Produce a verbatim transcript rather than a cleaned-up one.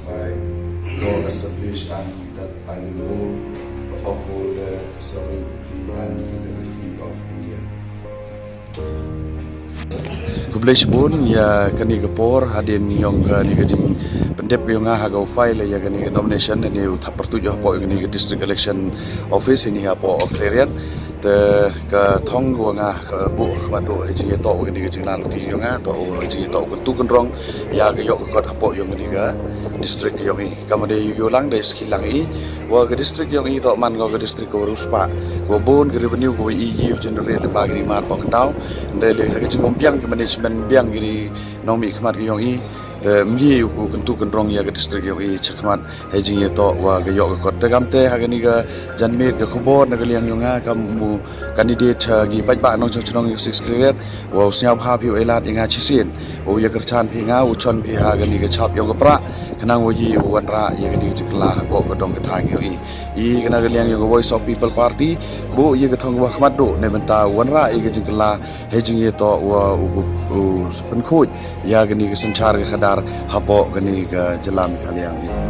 By law established and that I will uphold the sovereignty and integrity of India. Khublei shibun ïa kane ka por hadien jong kane ka jingpyndep ka jong nga ha ka file ïa kane ka nomination, ïa kane u thap pyrtuid hapoh ïa kane ka District Election Office ïa kane hapoh Khliehriat. Te ka thong kaba nga buh khmat ruh ha ka jingïatoh ïa kane ka jinglaitluid jong nga, to ha ka jingïatoh kyntu kynrong ïa ka ïoh ka kot hapoh ïa kane ka district ka jong i. Kam dei ïoh lang dei skhi lang i. Wa ka district jong i to man ka district kaba riewspah, kaba bun ka revenue kaba i ïoh generate lyngba ka ri mar bok kyndaw. Dei lei ha ka jingbiang ka management biang ka ri nongmihkhmat ka jong i. Te ym ïoh kyntu kynrong ïa ka district jong i shakhmat ha ka jingïatoh wa ka ïoh ka kot. Te kam te ha kane ka janmiet ka khubor na ka liang jong nga kam u candidate ha ki paidbah nongshong shnong jong Sixth Khliehriat, wa u sngewbha phi u ailad ïa nga shisien, u ïa kyrchan phi nga, u chon phi ha kane ka chap jong ka prah, khnang wa i u wanrah ïa kane ka jingkylla hapoh ka dong ka thaiñ jong i. I kane ka liang jong ka Voice of People Party, buh ïa ka thong kaba khmat ruh na bynta u wanrah ïa ka jingkylla ha ka jingïatoh wa u, u, u pynkhuid ïa kane ka synshar ka khadar hapoh kane ka jylla Meghalaya i.